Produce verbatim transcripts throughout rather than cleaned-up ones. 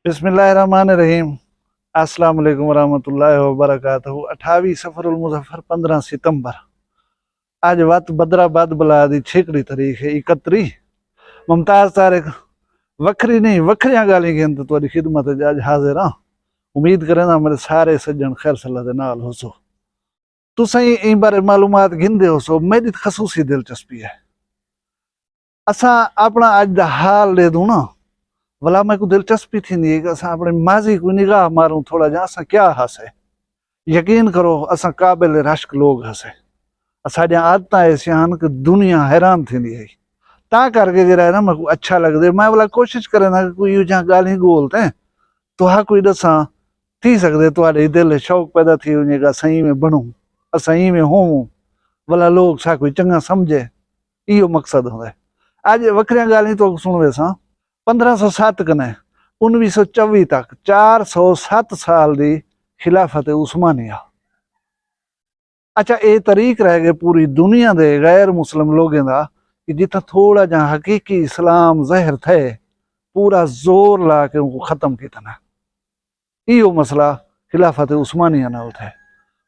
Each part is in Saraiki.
بسم اللہ الرحمن الرحیم۔ السلام علیکم ورحمۃ اللہ وبرکاتہ۔ اٹھاوی صفر المظفر، پندرہ ستمبر۔ اڄ وت بدرا بد بلا دی چھیکڑی تاریخ ہے، اکتری۔ ممتاز طارق وکھری نہیں، وکھریاں ڳالھیں گھن تے تہاݙی خدمت اچ اڄ حاضر ہاں۔ امید کرینداں میݙے سارے سڄݨ خیر صلاح دے نال ہوسو۔ تساں ایں بارے معلومات گھندے ہوسو، میݙی خصوصی دلچسپی ہے۔ اساں اپݨا اڄ دا حال ݙے دوں نا، ولا میکوں دلچسپی تھیندی ہے کہ اساں اپݨے ماضی کوں نگاہ ماروں تھوڑا جہاں، اساں کیا ہاسے۔ یقین کرو، اساں قابل رشک لوگ ہاسے۔ اساݙیاں عادتاں ایسیاں ہن کہ دنیا حیران تھیندی ہے۔ تاں کر کے جیڑھا ہے نا، میکوں اچھا لڳدے۔ میں ولا کوشش کریندا کہ کوئی ایہو جہاں ڳالھیں ڳول تے تہاکوں ݙساں، تھی سڳدے تہاݙے دل اچ شوق پیدا تھی ونڄے کہ اساں ایویں بݨوں، اساں ایویں ہوووں، ولا لوگ ساکوں چنڳا سمجھے۔ ایہو مقصد ہوندا ہے۔ اڄ وکھریاں ڳالھیں تہاکوں سݨویساں۔ پندرہ سو ست کنیں انویہہ سو چوی تک، چار سو ست سال دی خلافت عثمانیہ۔ اچھا، اے طریق رہ ڳئے پوری دنیا دے غیر مسلم لوگیں دا کہ جتھاں تھوڑا جہاں حقیقی اسلام ظاہر تھئے، پورا زور لا کے اونکوں ختم کیتا نا۔ ایہو مسئلہ خلافت عثمانیہ نال تھئے۔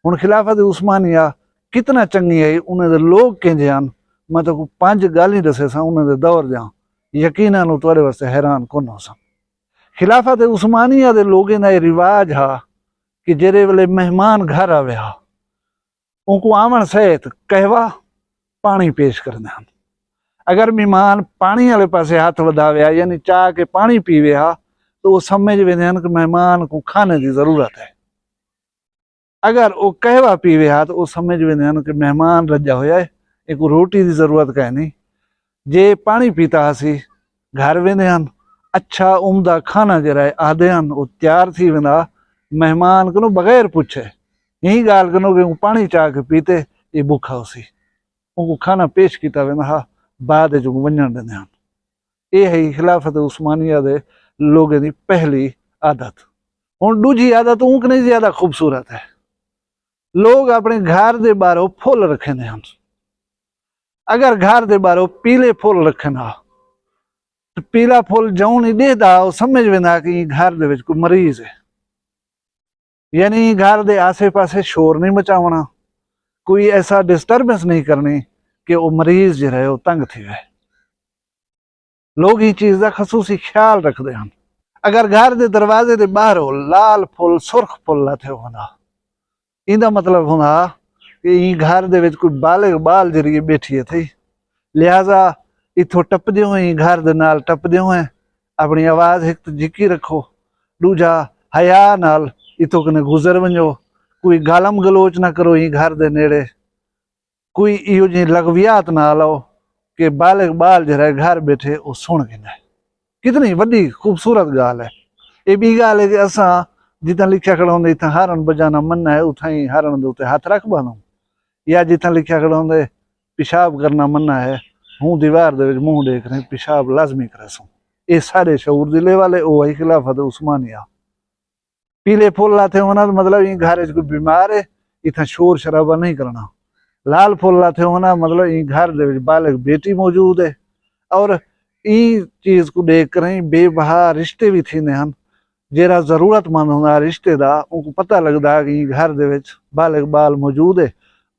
ہݨ خلافت عثمانیہ کتنا چنڳی ہئی، انہیں دے لوگ کینجھے ہن، میں تہاکوں پنج ڳالھیں ݙسیساں انہیں دے دور دیاں، یقیناً او تہاݙے واسطے حیران کن ہوسن۔ خلافت عثمانیہ دے لوگیں دا اے رواج ہا کہ جیڑھے ویلے مہمان گھر آوے ہا، اونکوں آوݨ سہت قہوہ، پاݨی پیش کریندے ہن۔ اگر مہمان پاݨی آلے پاسے ہتھ ودھاوے ہا، یعنی چا کے پاݨی پیوے ہا، تاں او سمجھ ویندے ہن کہ مہمان کوں کھانے دی ضرورت ہے۔ اگر او قہوہ پیوے ہا، تاں او سمجھ ویندے ہن کہ مہمان رڄا ہویا ہے، اینکوں روٹی دی ضرورت کائنی۔ جے پاݨی پیتا ہاسی، گھر ویندے ہن، اچھا عمدہ کھانا جیڑھا ہے آہدے ہن، او تیار تھی ویندا، مہمان کنوں بغیر پچھے۔ ایں ڳالھ کنوں کہ اوں پاݨی چا کے پیتے، اے بکھا ہوسی۔ اونکوں کھانا پیش کیتا ویندا ہا، بعد اچ اونکوں ونڄݨ ݙیندے ہن۔ اے ہئی خلافت عثمانیہ دے لوگیں دی پہلی عادت۔ ہݨ ݙوجھی عادت اوں کنیں زیادہ خوبصورت ہے۔ لوگ اپݨے گھر دے ٻاہروں پھل رکھیندے ہن۔ اگر گھر دے ٻاہروں پیلے پھل رکھن ہا، تے پیلا پھل جئوں ہی ݙیہدا، او سمجھ ویندا کہ ایں گھر دے وچ کوئی مریض ہے۔ یعنی گھر دے آسے پاسے شور نہیں مچاوݨا، کوئی ایسا ڈسٹربنس نہیں کرنی کہ او مریض جیڑھا ہے او تنگ تھیوے۔ لوگ ایں چیز دا خصوصی خیال رکھدے ہن۔ اگر گھر دے دروازے دے ٻاہروں لال پھل، سرخ پھل لاتھے ہوندا، ایندا مطلب ہوندا کہ ایں گھر دے وچ کوئی بالغ ٻال جیڑھی ہے ٻیٹھی ہے تھئی، لہذا اتھوں ٹپدے ہوئیں، گھر دے نال ٹپدے ہوئیں اپݨی آواز ہک تے جھکی رکھو، ݙوجھا حیا نال اتھوں کنیں گزر ونڄو، کوئی گالم گلوچ نہ کرو ایں گھر دے نیڑے، کوئی ایہو جہیں لغویات نہ آلاؤ کہ بالغ ٻال جیڑھا ہے گھر ٻیٹھے او سݨ گھندے۔ کتنی وݙی خوبصورت ڳالھ ہے۔ اے ٻی ڳالھ ہے کہ اساں جتھاں لکھیا کھڑا ہوندے اتھاں ہارن بجانا منع ہے، اتھاں ہی ہارن دے اتے ہتھ رکھ ٻہندوں، یا جتھاں لکھیا کھڑا ہوندے پیشاب کرنا منع ہے، ہوں دیوار دے وچ منہ ݙے کریں پیشاب لازمی کریسوں۔ اے ساݙے شعور دی لیول ہے، او ہئی خلافت عثمانیہ۔ پیلے پھل لاتھے ہووݨ دا مطلب ایں گھر اچ کوئی بیمار ہے، اتھاں شور شرابہ نہیں کرݨا۔ لال پھل لاتھے ہووݨ دا مطلب ایں گھر دے وچ بالغ بیٹی موجود ہے، اور ایں چیز کوں ݙیکھ کریں بے بہا رشتے وی تھیندے ہن۔ جیڑھا ضرورت مند ہوندا رشتے دا، اونکوں پتہ لڳدا کہ ایں گھر دے وچ بالغ ٻال موجود ہے،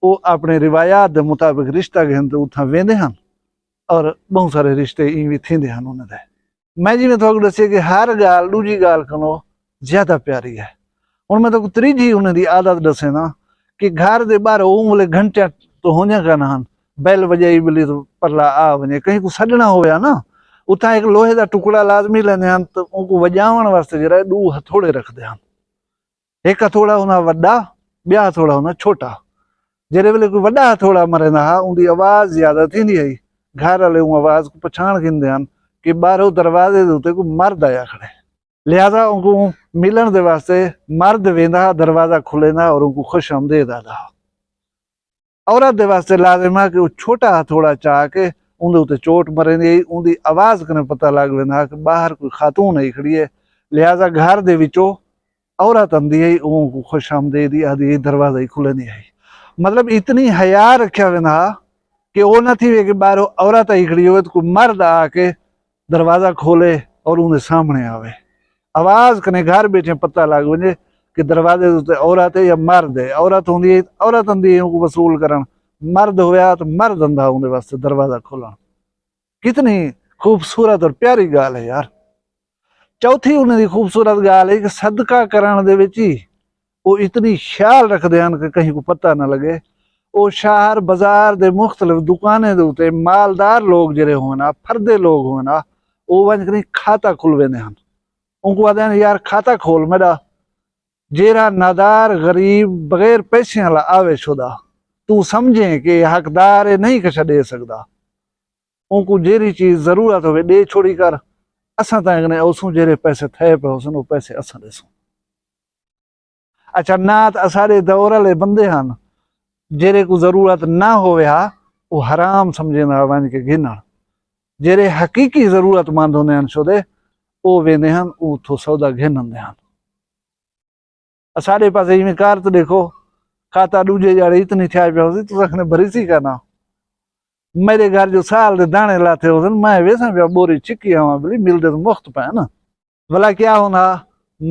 او اپݨے روایات دے مطابق رشتہ گھن تے اتھاں ویندے ہن۔ اور ٻہوں سارے رشتے ایں وی تھیندے ہن انہاں دے۔ میں جیویں تہاکوں ݙسیے کہ ہر ڳالھ ݙوجھی ڳالھ کنوں زیادہ پیاری ہے۔ ہݨ میں تہاکوں تریجھی انہاں دی عادت ݙسینداں کہ گھر دے ٻاہر اوں ویلے گھنٹیاں تاں ہوندیاں کائناں ہن، بیل وڄائی ٻلی تاں پرلا آ ونڄے، کہیں کوں سݙݨا ہووے ہا نا، اتھاں ہک لوہے دا ٹکڑا لازمی لیندے ہن تے اونکوں وڄاوݨ واسطے جیڑھا ہے ݙو ہتھوڑے رکھدے ہن۔ ہک ہتھوڑا ہوندا وݙا، ٻیا ہتھوڑا ہوندا چھوٹا۔ جیڑھے ویلے کوئی وݙا ہتھوڑا مریندا ہا، اوندی آواز زیادہ تھیندی ہئی۔ گھر آلے اوں آواز کوں پچھاݨ گھندے ہن کہ ٻاہروں دروازے دے اتے کوئی مرد آیا کھڑے۔ لہذا اونکوں ملݨ دے واسطے مرد ویندا ہا، دروازہ کھلیندا ہا اور اونکوں خوش آمدید آہدا ہا۔ عورت دے واسطے لازم ہے کہ او چھوٹا ہتھوڑا چا کے اوندے اتے چوٹ مریندی ہئی، اوندی آواز کنیں پتہ لڳ ویندا ہا کہ ٻاہر کوئی خاتون آئی کھڑی ہے، لہذا گھر دے وچوں عورت آندی ہئی، اونکوں خوش آمدید ہی آہدی ہئی، دروازہ ہی کھلیندی ہئی۔ مطلب اتنی حیا رکھیا ویندا ہا کہ او نہ تھیوے کہ ٻاہروں عورت آئی کھڑی ہووے تے کوئی مرد آ کے دروازہ کھولے اور اوندے سامݨے آوے۔ آواز کنے گھر بیٹھے پتہ لگ ونجے کہ دروازے دے اتے عورت ہے یا مرد ہے۔ عورت ہوندی ہے، عورت آندی ہے اونکوں وصول کرن، مرد ہویا تو مرد آندا اوندے واسطے دروازہ کھولن۔ کتنی خوبصورت اور پیاری ڳالھ ہے یار۔ چوتھی انہیں دی خوبصورت ڳالھ ہے کہ صدقہ کرن دے وچ ہی او اتنی خیال رکھدے ہن کہ کہیں کوں پتہ نہ لڳے۔ او شہر بازار دے مختلف دکانیں دے اتے مالدار لوگ جڑے ہوون ہا، پھردے لوگ ہوون ہا، او ونج کنے کھاتا کھلویندے ہن۔ اونکوں آہدے ہن، یار کھاتا کھول میݙا، جیڑھا نادار غریب بغیر پیسیاں آلا آوے شودا، توں سمجھیں کہ حقدار ہے، نہیں کچھ ݙے سڳدا۔ اونکوں جیڑھی چیز ضرورت ہووے ݙے چھوڑی کر، اساں تاں کنے اوسوں، جیڑھے پیسے تھئے پئے ہوسن او پیسے اساں ݙیسوں۔ اچھا، نہ تاں اساݙے دور آلے بندے ہن، جیڑھے کوں ضرورت نہ ہووے ہا، او حرام سمجھیندا ہا ونڄ کے گھنݨ۔ جیڑھے حقیقی ضرورت مند ہوندے ہن شودے، او ویندے ہن، او اتھوں سودا گھن آندے ہن۔ اساݙے پاسے ایویں کار تاں ݙیکھو، کھاتا ݙوجھے جاڑے اتنی تھیا پیا ہوسی، تساں آکھنے بھریسی کائنا۔ میݙے گھر جو سال دے داݨے لاتھے ہوسن، میں ویساں پیا ٻوری چکی آواں، بھلی ملدے تاں مفت پئے نا۔ بھلا کیا ہوندا،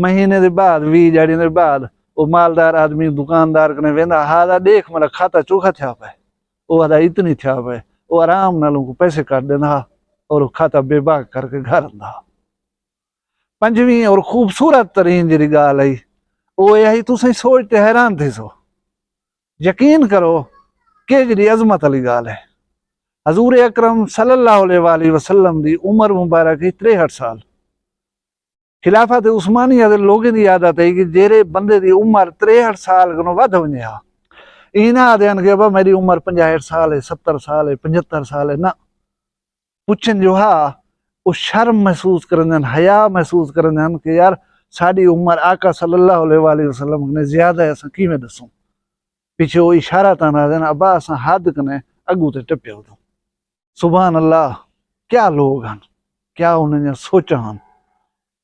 مہینے دے بعد، ویہہ ڄاڑیں دے بعد، او مالدار آدمی دکاندار کنے ویندا ہا، آہدا، ݙیکھ میݙا کھاتا چوکھا تھیا پئے۔ او آہدا، اتنی تھیا پئے۔ او آرام نال اونکوں پیسے کٹ ݙیندا ہا اور او کھاتا بے باک کر کے گھر آندا ہا۔ پنجویں اور خوبصورت ترین جیڑھی ڳالھ ہئی، او اے ہئی، تساں سوچ تے حیران تھیسو۔ یقین کرو، کیجھڑی عظمت آلی ڳالھ ہے۔ حضور اکرم صلی اللہ علیہ وآلہ وسلم دی عمر مبارک ہئی تریہٹھ سال۔ خلافت عثمانیہ دے لوگیں دی عادت ہئی کہ جیڑھے بندے دی عمر تریہٹھ سال کنوں ودھ ونڄے ہا، ایں نہ آہدے ہن کہ ابا میݙی عمر پنجاہٹھ سال ہے، ستر سال ہے، پنجھتر سال ہے، نہ۔ پچھن جو ہا، او شرم محسوس کریندے ہن، حیا محسوس کریندے ہن کہ یار ساݙی عمر آقا صلی اللہ علیہ وآلہ وسلم کنے زیادہ ہے، اساں کیویں ݙسوں؟ پچھے او اشارتاں آہدن، ابا اساں حد کنے اڳوں تے ٹپے ہوسوں۔ سبحان اللہ، کیا لوگ ہن، کیا انہاں دیاں سوچاں ہن،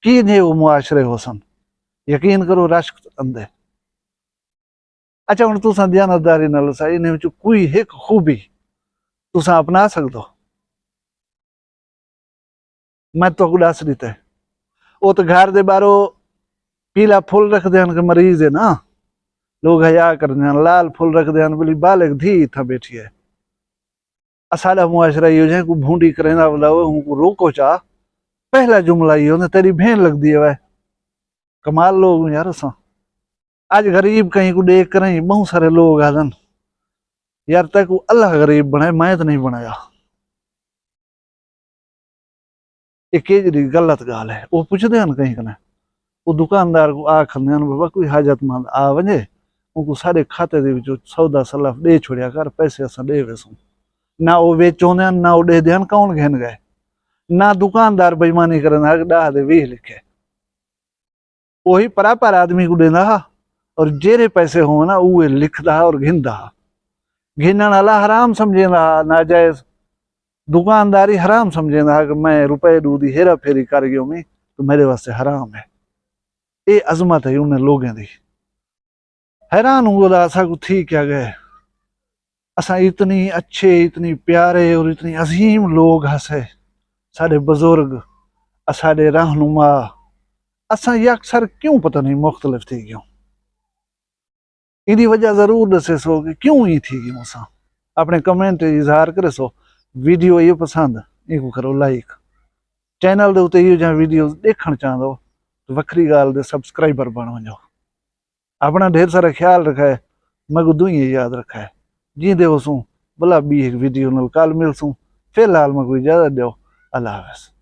کیجھے او معاشرے ہوسن۔ یقین کرو، رشک آندے۔ اچھا، ہݨ تساں دیانتداری نال ݙسا، انہیں وچوں کوئی ہک خوبی تساں اپنا سڳدو؟ میں تہاکوں ݙس ݙتے۔ او تاں گھر دے ٻاہروں پیلا پھل رکھدے ہن کہ مریض ہے نا، لوگ حیا کریندے ہن، لال پھل رکھدے ہن، بھلی بالغ دھی اتھاں بیٹھی ہے۔ اساݙا معاشرہ ایہو جئیں کوں بھونڈی کریندا وندا ہووے، اونکوں روکو چا، پہلا جملہ ایہو ہوندا، تیݙی بھیݨ لڳدی ہے وے۔ کمال لوگ ہوں یار اساں۔ اڄ غریب کہیں کوں ݙیکھ کریں، ٻہوں سارے لوگ آہدن، یار تیکوں اللہ غریب بݨائے، میں تاں نہیں بݨایا۔ اے کیجھڑی غلط ڳالھ ہے۔ او پچھدے ہن کہیں کنے، او دکاندار کوں آکھندے ہن، بابا کوئی حاجت مند آ ونڄے، اونکوں ساݙے کھاتے دے وچوں سودا سلف ݙے چھوڑیا کر، پیسے اساں ݙے ویسوں۔ نہ او وچ ہوندے ہن، نہ او ݙیہدے ہن کون گھن ڳئے۔ نہ دکاندار بےایمانی کریندا ہا کہ ݙاہ دے ویہہ لکھے۔ اوہی پراپر آدمی کوں ݙیندا ہا اور جیڑھے پیسے ہوون نا، اوہے لکھدا ہا اور گھندا ہا۔ گھنݨ آلا حرام سمجھیندا ہا، ناجائز۔ دکانداری حرام سمجھیندا ہا کہ میں روپے ݙو دی ہیرا پھیری کر ڳیومی تو میݙے واسطے حرام ہے۔ اے عظمت ہے انہیں لوگیں دی۔ حیران ہوں گودا اساکوں تھی کیا ڳئے۔ اساں اتنی اچھے، اتنی پیارے اور اتنی عظیم لوگ ہسے۔ ساݙے بزرگ، اساݙے رہنما، اساں یکسر کیوں پتہ نہیں مختلف تھی ڳیوں؟ ایندی وجہ ضرور ݙسیسو کہ کیوں ایں تھی ڳیوں اساں۔ اپݨے کمنٹ اظہار کریسو۔ ویڈیو ایہو پسند، اینکوں کرو لائک۔ چینل دے اتے ایہو جہاں ویڈیوز ݙیکھݨ چاہندو تو وکھری ڳالھ دے سبسکرائبر بݨ ونڄو۔ اپݨا ڈھیر سارا خیال رکھائے، میکوں دعائیں یاد رکھائے۔ جیندے ہوسوں، بھلا ٻی ہک ویڈیو نال کل ملسوں۔ فی الحال میکوں اجازت ݙیو۔ اللہ حافظ۔